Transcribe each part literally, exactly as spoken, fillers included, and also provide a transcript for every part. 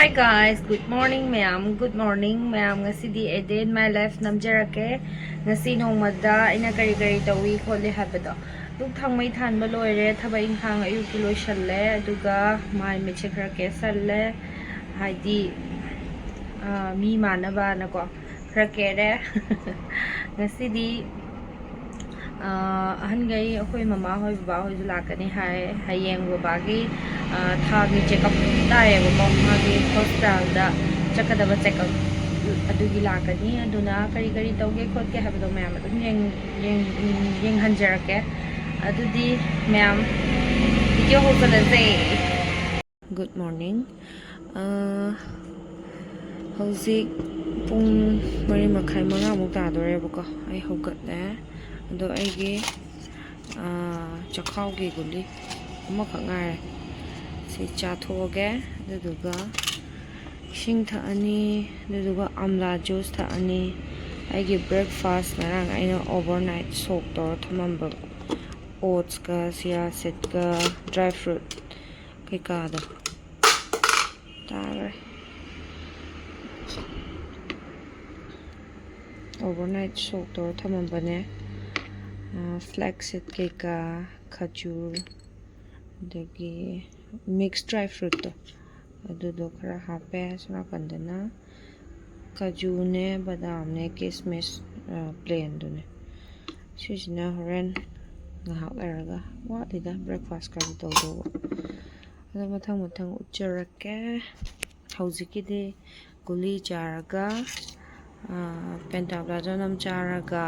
Hi guys, good morning ꯃꯌꯥꯝ, good morning ꯃꯌꯥꯝ꯫ ꯉꯁꯤꯗꯤ a day in my life ꯅꯝꯖꯔꯛꯀꯦ꯫ ꯉꯁꯤ ꯅꯣꯡꯃꯗ ꯑꯩꯅ ꯀꯔꯤ ꯀꯔꯤ ꯇꯧꯏ ꯈꯣꯠꯂꯤ ꯍꯥꯏꯕꯗꯣ꯫ ꯗꯨꯛ ꯊꯥꯡꯃꯩ ꯊꯥꯟꯕ ꯂꯣꯏꯔꯦ, ꯊꯕꯛ ꯏꯪꯈꯥꯡ ꯑꯌꯨꯛꯀꯤ ꯂꯣꯏꯁꯜꯂꯦ, ꯑꯗꯨꯒ ꯃꯥꯏ ꯃꯤꯠꯁꯦ ꯈꯔ ꯀꯦꯁꯜꯂꯦ, ꯍꯥꯏꯗꯤ, ꯑꯥ, ꯃꯤ ꯃꯥꯟꯅꯕꯅꯀꯣ ꯈꯔ ꯀꯦꯔꯦ꯫ ꯉꯁꯤꯗꯤ ꯑꯥ, ꯑꯍꯟꯈꯩ, ꯑꯩꯈꯣꯏ ꯃꯃꯥ ꯍꯣꯏ, ꯕꯕꯥ ꯍꯣꯏꯁꯨ ꯂꯥꯛꯀꯅꯤ ꯍꯥꯏ꯫ ꯍꯌꯦꯡ ꯕꯕꯥꯒꯤ, ꯑꯥ, ꯊꯥꯒꯤ ꯆꯦꯛꯑꯞ ꯇꯥꯏꯌꯦꯕꯀꯣ, ꯃꯥꯒꯤ ꯍꯣꯁꯄꯤꯇꯥꯜꯗ ꯆꯠꯀꯗꯕ ꯆꯦꯛꯑꯞ ꯑꯗꯨꯒꯤ ꯂꯥꯛꯀꯅꯤ꯫ ꯑꯗꯨꯅ ꯀꯔꯤ ꯀꯔꯤ ꯇꯧꯒꯦ ꯈꯣꯠꯀꯦ ꯍꯥꯏꯕꯗꯣ ꯃꯌꯥꯝ ꯑꯗꯨꯝ ꯌꯦꯡ-, ꯌꯦꯡ-, ꯌꯦꯡꯍꯟꯖꯔꯛꯀꯦ꯫ ꯑꯗꯨꯗꯤ ꯃꯌꯥꯝ ꯚꯤꯗꯤꯑꯣ ꯍꯧꯖꯤꯜꯂꯁꯦ꯫ Good morning꯫ ꯑꯥ, ꯍꯧꯖꯤꯛ ꯄꯨꯡ ꯃꯔꯤ ꯃꯈꯥꯏ, ꯃꯉꯥꯃꯨꯛ ꯇꯥꯗꯣꯔꯦꯕꯀꯣ꯫ ꯑꯩ ꯍꯧꯒꯠꯂꯦ꯫ ꯑꯗꯣ ꯑꯩꯒꯤ, ꯑꯥ, ꯆꯈꯥꯎꯒꯤ ꯒꯨꯂꯤ ꯑꯃꯈꯛ ꯉꯥꯏꯔꯦ꯫ ꯁꯤ ꯆꯥꯊꯣꯛꯑꯒꯦ꯫ ꯑꯗꯨꯗꯨꯒ ꯏꯁꯤꯡ ꯊꯛꯑꯅꯤ꯫ ꯑꯗꯨꯗꯨꯒ ꯑꯝꯂꯥ ꯖꯨꯁ ꯊꯛꯑꯅꯤ꯫ ꯑꯩꯒꯤ breakfast ꯉꯔꯥꯡ ꯑꯩꯅ overnight soak ꯇꯧꯔ ꯊꯝꯃꯝꯕ oatsꯀ, chia seedꯀ, dry fruit ꯀꯩꯀꯥꯗꯣ ꯇꯥꯈ꯭ꯔꯦ꯫ Overnight soak ꯇꯧꯔ ꯊꯝꯃꯝꯕꯅꯦ꯫ ꯑꯥ, flax seed ꯀꯩꯀꯥ, ꯈꯖꯨꯔ, ꯑꯗꯒꯤ mixed dry fruitꯇꯣ, ꯑꯗꯨꯗꯣ ꯈꯔ ꯍꯥꯞꯄꯦ꯫ ꯁꯣꯝ ꯅꯥꯀꯟꯗꯅ ꯀꯥꯖꯨꯅꯦ, ꯕꯗꯥꯝꯅꯦ, ꯀꯤꯁꯃꯤꯁ, ꯑꯥ, plainꯗꯨꯅꯦ꯫ ꯁꯤꯁꯤꯅ ꯍꯣꯔꯦꯟ ꯉꯥꯏꯍꯥꯛ ꯂꯩꯔꯒ, ꯋꯥꯠꯂꯤꯗ, breakfastꯀꯗꯤ ꯇꯧꯗꯧꯕ꯫ ꯑꯗꯣ ꯃꯊꯪ ꯃꯊꯪ ꯎꯠꯆꯔꯛꯀꯦ꯫ ꯍꯧꯖꯤꯛꯀꯤꯗꯤ ꯒꯨꯂꯤ ꯆꯥꯔꯒ, ꯑꯥ, pantoprazole ꯑꯃ ꯆꯥꯔꯒ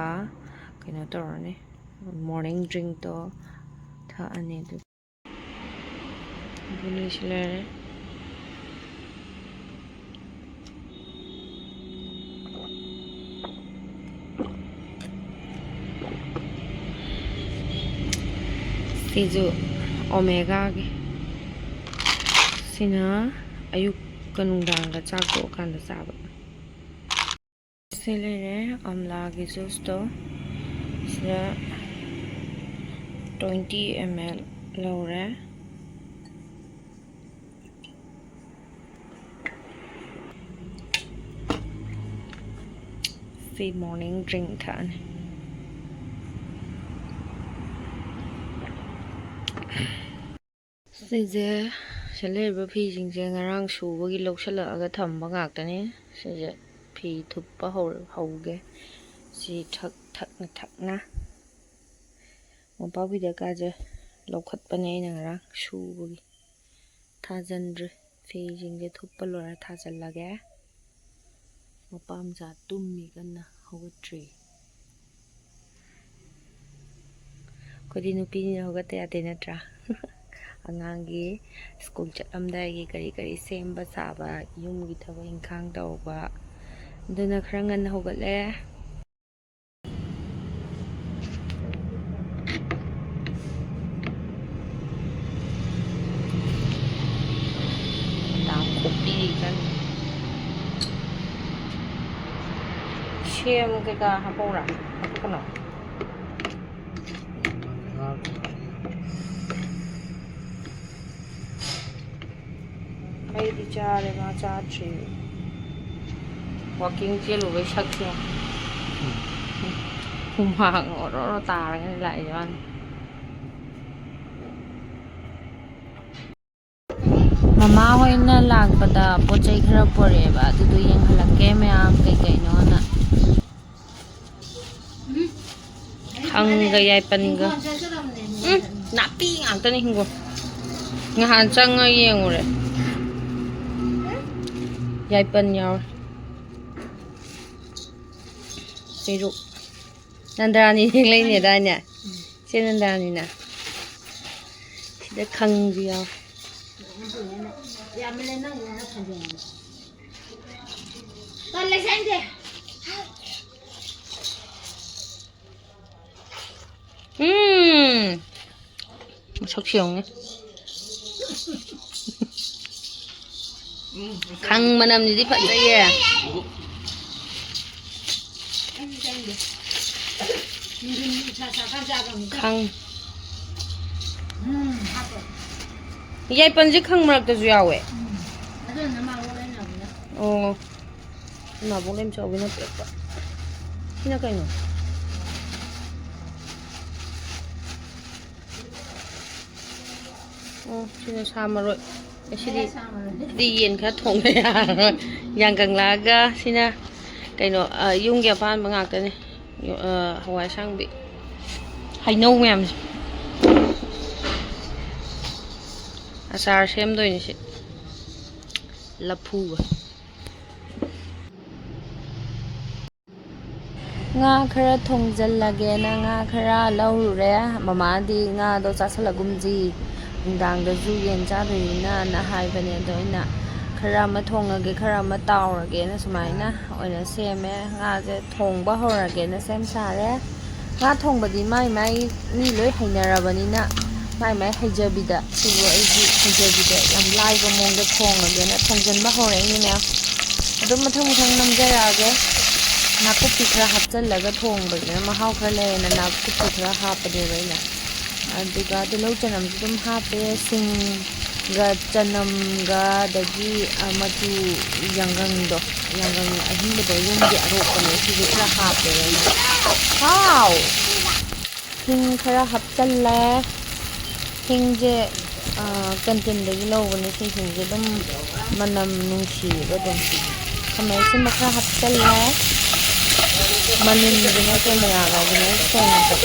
ꯀꯩꯅꯣ ꯇꯧꯔꯅꯤ, morning drinkꯇꯣ ꯊꯛꯑꯅꯤ꯫ ꯑꯗꯨ ꯒꯨꯂꯤꯁꯤ ꯂꯩꯔꯦ꯫ ꯁꯤꯁꯨ Omegaꯒꯤ꯫ ꯁꯤꯅ ꯑꯌꯨꯛꯀ ꯅꯨꯡꯗꯥꯡꯒ ꯆꯥꯛ ꯇꯣꯛꯑꯀꯥꯟꯗ ꯆꯥꯕ꯫ ꯁꯤ ꯂꯩꯔꯦ, ꯑꯝꯂꯥꯒꯤ ꯖꯨꯁꯇꯣ꯫ ꯁꯤꯗ twenty ml ꯂꯧꯔꯦ꯫ ꯑꯩ morning drink ꯊꯛꯑꯅꯤ꯫ ꯁꯤꯁꯦ, ꯁꯤ ꯂꯩꯔꯤꯕ ꯐꯤꯁꯤꯡꯁꯦ ꯉꯔꯥꯡ ꯁꯨꯕꯒꯤ ꯂꯧꯁꯤꯜꯂꯛꯑꯒ ꯊꯝꯕ ꯉꯥꯛꯇꯅꯦ꯫ ꯁꯤꯁꯦ ꯐꯤ ꯊꯨꯞꯄ ꯍꯧꯔ-, ꯍꯧꯒꯦ꯫ ꯁꯤ ꯊꯛ-, ꯊꯛꯅ ꯊꯛꯅ ꯃꯣꯝꯄꯥꯛꯐꯤꯗꯛꯀꯥꯁꯦ ꯂꯧꯈꯠꯄꯅꯦ ꯑꯩꯅ ꯉꯔꯥꯡ ꯁꯨꯕꯒꯤ꯫ ꯊꯥꯖꯤꯟꯗ꯭ꯔꯤ꯫ ꯐꯤꯁꯤꯡꯁꯦ ꯊꯨꯞꯄ ꯂꯣꯏꯔ ꯊꯥꯖꯤꯜꯂꯒꯦ꯫ ꯃꯄꯥ ꯃꯆꯥ ꯇꯨꯝꯃꯤ ꯀꯟꯅ, ꯍꯧꯒꯠꯇ꯭ꯔꯤ꯫ ꯑꯩꯈꯣꯏꯗꯤ ꯅꯨꯄꯤꯅꯤꯅ ꯍꯧꯒꯠꯇ ꯌꯥꯗꯦ ꯅꯠꯇ꯭ꯔꯥ? ꯑꯉꯥꯡꯒꯤ ꯁ꯭ꯀꯨꯜ ꯆꯠꯂꯝꯗꯥꯏꯒꯤ ꯀꯔꯤ ꯀꯔꯤ ꯁꯦꯝꯕ ꯁꯥꯕ, ꯌꯨꯝꯒꯤ ꯊꯕꯛ ꯏꯪꯈꯥꯡ ꯇꯧꯕ, ꯑꯗꯨꯅ ꯈꯔ ꯉꯟꯅ ꯍꯧꯒꯠꯂꯦ꯫ ꯅꯥꯀꯨꯞꯄꯤ ꯀꯟ-, ꯁꯦꯝ ꯀꯩꯀꯥ ꯍꯥꯞꯄꯧꯔꯥ? ꯍꯥꯞꯄꯛꯀꯅꯣ? ꯑꯩꯗꯤ ꯆꯥꯔꯦ, ꯃꯥ ꯆꯥꯗ꯭ꯔꯤ꯫ Walking ꯆꯦꯜꯂꯨꯕꯩ ꯁꯛꯁꯦ꯫ ꯍꯨꯃꯥꯡ ꯑꯣꯔꯣ ꯑꯣꯔꯣ ꯇꯥꯔꯒꯅꯤ ꯂꯥꯛꯏꯁꯦ ꯃꯥꯅ꯫ ꯃꯃꯥ ꯍꯣꯏꯅ ꯂꯥꯛꯄꯗ ꯄꯣꯠ ꯆꯩ ꯈꯔ ꯄꯣꯔꯛꯑꯦꯕ, ꯑꯗꯨꯗꯣ ꯌꯦꯡꯍꯜꯂꯛꯀꯦ ꯃꯌꯥꯝ ꯀꯩꯀꯩꯅꯣꯅ꯫ ꯈꯪꯒ ꯌꯥꯏꯄꯟꯒ꯫ ꯎꯝ, ꯅꯥꯄꯤ ꯉꯥꯛꯇꯅꯤ ꯍꯤꯡꯒꯣꯜ꯫ ꯉꯍꯥꯟ ꯆꯪꯉ ꯌꯦꯡꯉꯨꯔꯦ꯫ ꯌꯥꯏꯄꯟ ꯌꯥꯎꯔꯦ꯫ ꯄꯦꯔꯨꯛ꯫ ꯅꯟꯗ꯭ꯔꯥꯅꯤ ꯍꯦꯛ ꯂꯩꯅꯦꯗꯥꯏꯅꯦ? ꯆꯦ ꯅꯟꯗ꯭ꯔꯥꯅꯤꯅ꯫ ꯁꯤꯗ ꯈꯪꯁꯨ ꯌꯥꯎꯔꯦ꯫ ꯇꯜꯂꯦ, ꯆꯥꯅꯤꯡꯗꯦ꯫ ꯎꯝ꯫ ꯃꯁꯛꯁꯤ ꯌꯦꯡꯉꯨꯅꯦ꯫ ꯈꯪ ꯃꯅꯝꯁꯤꯗꯤ ꯐꯖꯩꯌꯦ꯫ ꯈꯪ꯫ ꯌꯥꯏꯄꯟꯁꯦ ꯈꯪ ꯃꯔꯛꯇꯁꯨ ꯌꯥꯎꯋꯦ꯫ ꯑꯣ꯫ ꯏꯃꯥꯕꯣꯛ ꯂꯩꯃꯆꯥꯎꯕꯤꯅ ꯄꯤꯔꯛꯄ꯫ ꯁꯤꯅ ꯀꯩꯅꯣ? ꯑꯣ, ꯁꯤꯅ ꯁꯥ ꯃꯔꯣꯏ꯫ ꯑꯦ, ꯁꯤꯗꯤ, ꯁꯤꯗꯤ ꯌꯦꯟ ꯈꯔ ꯊꯣꯡꯕ ꯌꯥꯔꯔꯣꯏ꯫ ꯌꯥꯡꯀꯪꯂꯥꯒ ꯁꯤꯅ ꯀꯩꯅꯣ, ꯑ, ꯌꯨꯝꯒꯤ ꯑꯄꯥꯟꯕ ꯉꯥꯛꯇꯅꯦ꯫ ꯌꯨ-, ꯑ, ꯍꯋꯥꯏ ꯑꯁꯥꯡꯕꯤ, ꯍꯩꯅꯧ ꯃꯌꯥꯝꯁꯦ꯫ ꯑꯆꯥꯔ ꯁꯦꯝꯗꯣꯏꯅꯦ ꯁꯤ꯫ ꯂꯐꯨꯒ꯫ ꯉꯥ ꯈꯔ ꯊꯣꯡꯖꯤꯜꯂꯒꯦꯅ ꯉꯥ ꯈꯔ ꯂꯧꯔꯨꯔꯦ꯫ ꯃꯃꯥꯗꯤ ꯉꯥꯗꯣ ꯆꯥꯁꯤꯜꯂꯒꯨꯝꯁꯤ, ꯅꯨꯡꯗꯥꯡꯗꯁꯨ ꯌꯦꯟ ꯆꯥꯗꯣꯏꯅꯤꯅꯅ ꯍꯥꯏꯕꯅꯦ꯫ ꯑꯗꯣ ꯑꯩꯅ ꯈꯔ ꯑꯃ ꯊꯣꯡꯉꯒꯦ, ꯈꯔ ꯑꯃ ꯇꯥꯎꯔꯒꯦꯅ ꯁꯨꯃꯥꯏꯅ ꯑꯣꯏꯅ ꯁꯦꯝꯃꯦ꯫ ꯉꯥꯁꯦ ꯊꯣꯡꯕ ꯍꯧꯔꯒꯦꯅ ꯁꯦꯝ ꯁꯥꯔꯦ꯫ ꯉꯥ ꯊꯣꯡꯕꯗꯤ ꯃꯥꯏ ꯃꯥꯏ ꯃꯤ ꯂꯣꯏ ꯍꯩꯅꯔꯕꯅꯤꯅ, ꯃꯥꯏ ꯃꯥꯏ ꯍꯩꯖꯕꯤꯗ, ꯁꯤꯕꯨ ꯑꯩꯒꯤ ꯍꯩꯖꯕꯤꯗ ꯌꯥꯝ ꯂꯥꯏꯕ ꯃꯑꯣꯡꯗ ꯊꯣꯡꯉꯒꯦꯅ ꯊꯣꯡꯖꯤꯟꯕ ꯍꯧꯔꯛꯏꯅꯦ ꯃꯌꯥꯝ꯫ ꯑꯗꯨꯝ ꯃꯊꯪ ꯃꯊꯪ ꯅꯝꯖꯔꯛꯑꯒꯦ꯫ ꯅꯥꯀꯨꯞꯄꯤ ꯈꯔ ꯍꯥꯞꯆꯤꯜꯂꯒ ꯊꯣꯡꯕꯁꯤꯅ ꯃꯍꯥꯎ ꯈꯔ ꯂꯩꯌꯦꯅ ꯅꯥꯀꯨꯞꯄꯤ ꯈꯔ ꯍꯥꯞꯄꯅꯦꯕ ꯑꯩꯅ꯫ ꯑꯗꯨꯒ ꯇꯤꯜꯍꯧ ꯆꯅꯝꯁꯨ ꯑꯗꯨꯝ ꯍꯥꯞꯄꯦ, ꯁꯤꯡꯒ ꯆꯅꯝꯒ, ꯑꯗꯒꯤ, ꯑ, ꯃꯆꯨ, ꯌꯥꯏꯉꯪꯗꯣ, ꯌꯥꯏꯉꯪ ꯑꯍꯤꯡꯕꯗꯣ, ꯌꯨꯝꯒꯤ ꯑꯔꯣꯛꯄꯅꯦ, ꯁꯤꯁꯨ ꯈꯔ ꯍꯥꯞꯄꯦ ꯑꯩꯅ꯫ ꯍꯥꯎ! ꯁꯤꯡ ꯈꯔ ꯍꯥꯞꯆꯜꯂꯦ꯫ ꯁꯤꯡꯁꯦ, ꯑ, ꯀꯦꯟꯇꯤꯟꯗꯒꯤ ꯂꯧꯕꯅꯦ꯫ ꯁꯤꯁꯤꯡꯁꯦ ꯑꯗꯨꯝ ꯃꯅꯝ ꯅꯨꯡꯁꯤꯌꯦꯕ ꯑꯗꯨꯝ꯫ ꯈꯥꯃꯦꯟ ꯑꯁꯤꯟꯕ ꯈꯔ ꯍꯥꯞꯆꯜꯂꯦ꯫ ꯃꯅꯤꯟꯁꯤꯅ ꯀꯦꯃꯦꯔꯥꯒꯁꯤꯅ ꯁꯦꯡꯉꯛꯄ꯫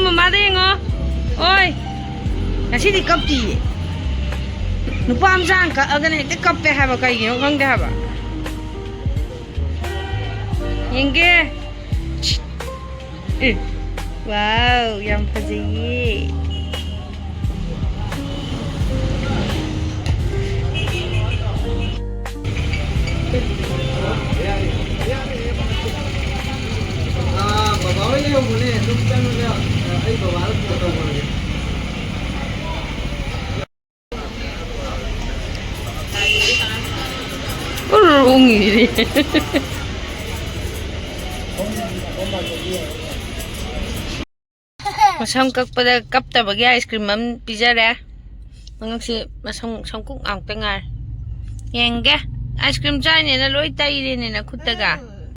ꯃꯃꯥꯗ ꯌꯦꯡꯉꯣ꯫ ꯑꯣꯏ, ꯉꯁꯤꯗꯤ ꯀꯞꯇꯤꯌꯦ꯫ ꯅꯨꯄꯥ ꯃꯆꯥꯅ ꯀꯛꯑꯒꯅ ꯍꯦꯛꯇ ꯀꯞꯄꯦ ꯍꯥꯏꯕ, ꯀꯩꯒꯤꯅꯣ ꯈꯪꯗꯦ ꯍꯥꯏꯕ꯫ ꯌꯦꯡꯒꯦ꯫ ꯑꯦ, ꯋꯥꯎ, ꯌꯥꯝ ꯐꯖꯩꯌꯦ꯫ ꯑꯥ, ꯕꯕꯥ ꯍꯣꯏ ꯂꯩꯍꯧꯕꯅꯦ, ꯑꯗꯨꯝ ꯆꯪꯉꯒ, ꯑ, ꯑꯩ ꯕꯕꯥꯗ ꯐꯣꯟ ꯇꯧꯈ꯭ꯔꯒꯦ꯫ ꯎꯔꯨꯔꯨ ꯎꯪꯉꯤꯁꯤꯗꯤ꯫ ꯃꯁꯝ ꯀꯛꯄꯗ ꯀꯞꯇꯕꯒꯤ ꯑꯥꯏꯁ ꯀ꯭ꯔꯤꯝ ꯑꯃ ꯄꯤꯖꯔꯦ꯫ ꯃꯉꯛꯁꯤ ꯃꯁꯝ, ꯁꯝꯀꯨꯛ ꯉꯥꯛꯇ ꯉꯥꯏꯔꯦ꯫ ꯌꯦꯡꯒꯦ꯫ ꯑꯥꯏꯁ ꯀ꯭ꯔꯤꯝ ꯆꯥꯏꯅꯦꯅ ꯂꯣꯏ ꯇꯩꯔꯦꯅꯦ ꯅꯈꯨꯠꯇꯒ꯫